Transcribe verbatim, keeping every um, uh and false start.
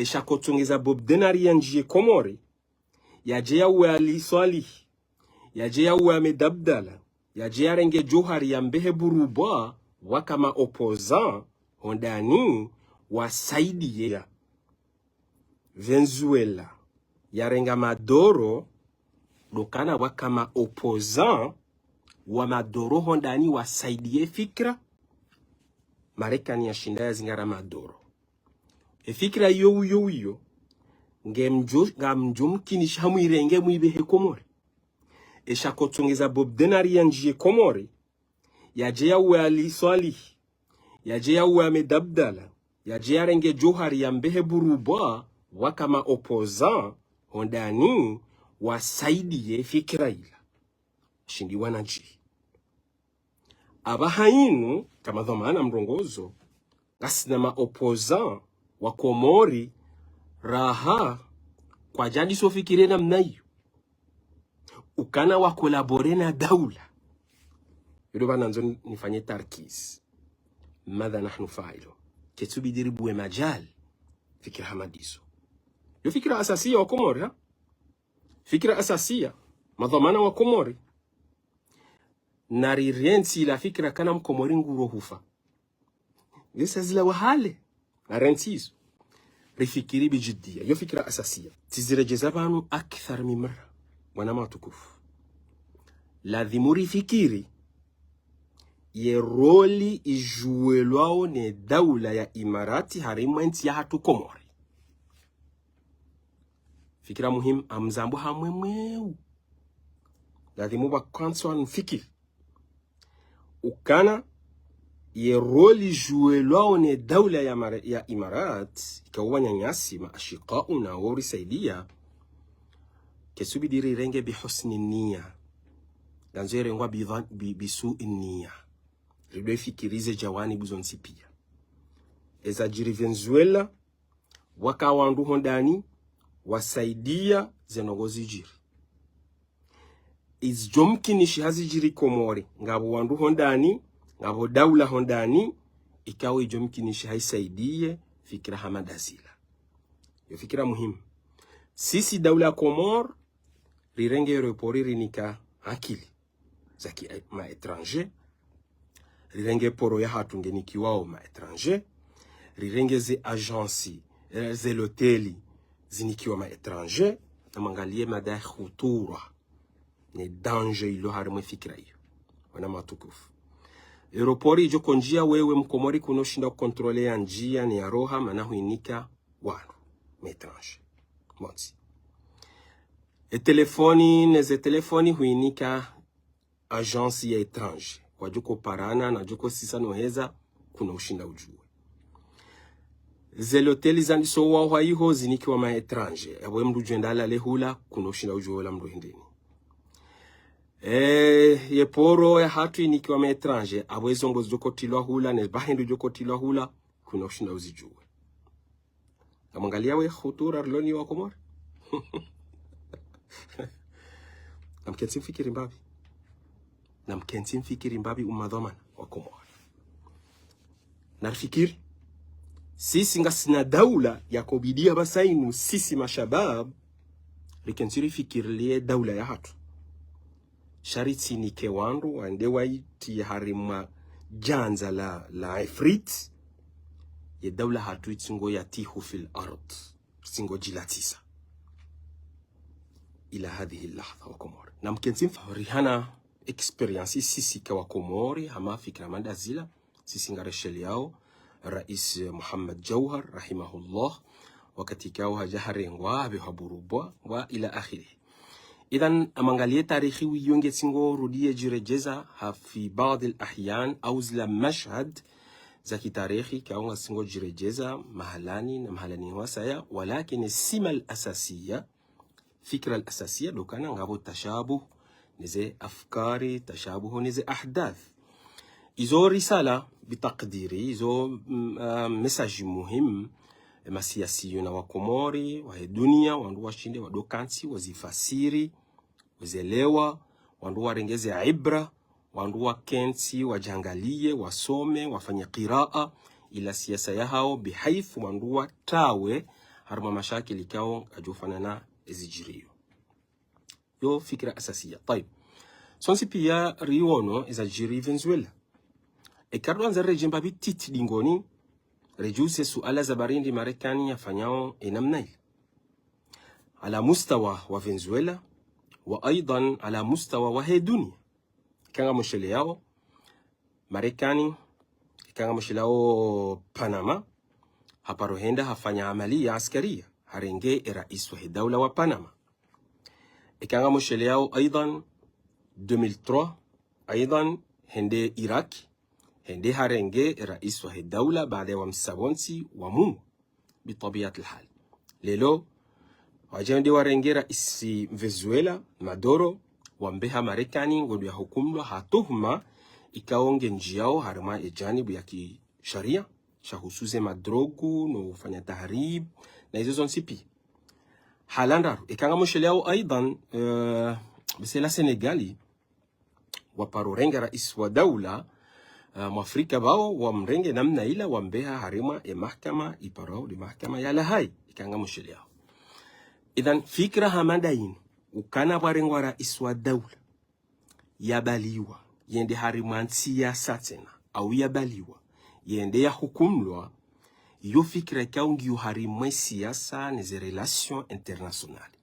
Esha kotsongeza Bob Denard yandjiye Komori, yadje yauwe Ali Swalihi, yadje yauwe Ahmed Abdallah, yadje yarenge Djohar yambehe Bourba, waka ma opposant hondani wasaidiye ya Venezuela yarenga Maduro, ndo ukana waka ma opposant wa Maduro hondani wasaidiye fikira. Marekani yashinda yazingara Maduro. Efikira iyo, iyo, iyo, nge mdjo, ngamdjo mkinisha mwirenge mwibehe Komori. Esha kotsongeza Bob Denard yandjiye Komori, yadje yauwe Ali Swalihi, yadje yauwe Ahmed Abdallah, yadje yarenge Djohar yambehe Bourba, waka ma opposant hondani wasaidiye fikira ila. Shindi wanadji. Apvaha inu, kama dhwamana mrongozo, ngasina ma opposant wa Komori, raha, kwadjadiso fikire namna iyo. Ukana wa collaborer na daula. Yilo pvanu nandzo nifanye tarkiz. Madha nahnu failo. Ketsu bidi ribuwe majal. Fikira hama ndizo. Yo fikira asasiya wa Komori, ha? Fikira asasiya. Madhwamana wa Komori. Narirentsi la fikira kana Mkomori nguro hufa. Yesa zila wahale. Narentsi izo. Rifikiri bijiddiya. Yo fikira asasiya. Tsiziredjeza pvanu akthar min marra. Wananya watukufu. Ladhimu rifikiri ye rôle idjuwelwao ne daula ya Imarati harimwa entsi yahatru Komori. Fikira muhimu, ngamzambo hamwe mweu. Ladhimu pvwa kwanso mfikiri. Ukana, ye rôle idjuwelwao ne daula ya Mara-, ya Imarat, ikao wananyasi, ma ashiqau na wo risaidiya, ketsu bidi rirenge bi husni niyya. Ngandzo irengwa bi dhan-, bi, bi su'i niyya. Ridjo ifikiri ze jawanibu zontsi piya. Eza djiri Venezuela, waka wandru hondani, wasaidiya ze ndrongoo zidjiri. Izidjo mkinishiha zidjiri Komori, ngapvo wandru hondani, ngapvo daula hondani, ikao idjo mkinishiha isaidiye fikira hama ndazila. Yo fikira muhimu. Sisi daula ya Komori, rirenge aéroport rinika akili zaki ma étranger. Rirenge poro yahatru ngenikiwao ma étranger. Rirenge ze agence, eh, ze loteli zinikiwa ma étranger. Namwangaliye mada khutura ne danger ilo harimwa fikira iyo. Wananya watukufu. Aéroport idjo kondjia wewe Mkomori kunoshinda contrôler ya ndjia ne ya roha, mana huinika wandru, ma étranger. Montsi. E telefoni, ne ze telefoni huinika agence ya étranger. Wadjo koparana, nadjo kosisa noheza, kunoshinda udjuwe. Ze loteli zandiso wahwa iho zinikiwa ma étranger. Apvo ye mndru djwenda lale hula, kunoshinda udjuwe ola mndru hindrini. Eh, ye poro yahatru inikiwa ma étranger. Apvo ye zombo zidjo kotilwa hula, ne bahindru idjo kotilwa hula, kunoshinda uzidjuwe. Namwangalia we khutura riloni wa Komori. Namkentsi mfikiri mbapvi. Namkentsi mfikiri mbapvi umadhwamana wa Komori. Narifikiri. Sisi ngasina daula ya kobidiya pvasa inu sisi mashabab. Rikentsi rifikirilie daula yahatru. Sha ritsinike wandru wande waiti harimwa djandza la, la ifrit. Ye daula hatru itsingo yatihu fil ard. Ritsingo djilatisa. Ila hadhihi lahdha wa Komori. Namkentsi mfa rihana expérience sisi ka wa Komori, hama fikira manda zila. Sisi ngaresheleao Rais Muhammad Djauhar, rahimahullah, wakati kao hadja harengwa, habe haburubwa, wa ila akhirih. Idhan, namwangalie tarikhi wiyo ngetsingo rudiye djiredjeza ha fi baadhi al ahyan, au zila mashhad za kitarikhi, kao ngatsingo djiredjeza mahalani na mahalani wasaya, walakin sima al asasiya, fikra al-asasiya, ndo ukana ngapvo tashabuh neze afkari, tashabuh neze ahdath. Izo risala, bitakdiri, izo, mm, ah, message muhimu, e masiyasiyo na wa Komori, wahe dunia, wandru washinde, wadokantsi, wazifasiri, wazelewa, wandru warenge ze ibra, wandru wakentsi, wadjangaliye, wasome, wafanye kiraa, ila siyasa yahao, bihaithu wandru watawe, harumwa mashakili ikao ngayidjo fanana ezidjiriyo. Yo fikira asasiya. Tayib. Sontsi piya riwono ezadjiri Venezuela. Eka ridjwandza redje mbapvi titi dingoni, redjuse suala za bari ndi Marekani yafanyao enamna ile. Ala mustawa wa Venezuela, wa aidhan ala mustawa wahe duniya. Eka ngamsheleyao, Marekani, eka ngamsheleyao Panama, haparo henda hafanya amaliya askariya, harenge erais wahe daula wa Panama. Eka ngamsheleyao aidhan, deux mille trois, aidhan, hende Iraki, hende harenge erais wahe daula baada ya wamsa pvontsi wamuwa, bitabiatil hal. Leo, wadja wende warenge rais Venezuela, Maduro, wambeha Marekani, ngwendo yahukumlwa ha tuhuma ikao ngendjiyao harumwa ejanibu ya kisharia, shahusu ze madrogu, no ufanya tahrib, na izo zontsi piya. Hala ndraru, eka ngamsheleyao aidhan, eh, bese la Senegali, waparo renga rais wa daula, eh, mwafrika pvao, wamrenge namna ila, wambeha harumwa emahakama iparwao nde mahakama ya La Haye, eka ngamsheleyao. Idhan fikira hama ndayinu, ukana pvwarengwa rais wa daula, yabaliwa, yende harumwa ntsi yasa tsena, au yabaliwa, yende yahukumlwa, yo fikira ikao ngiyo harumwa esiyasa neze relations internationales.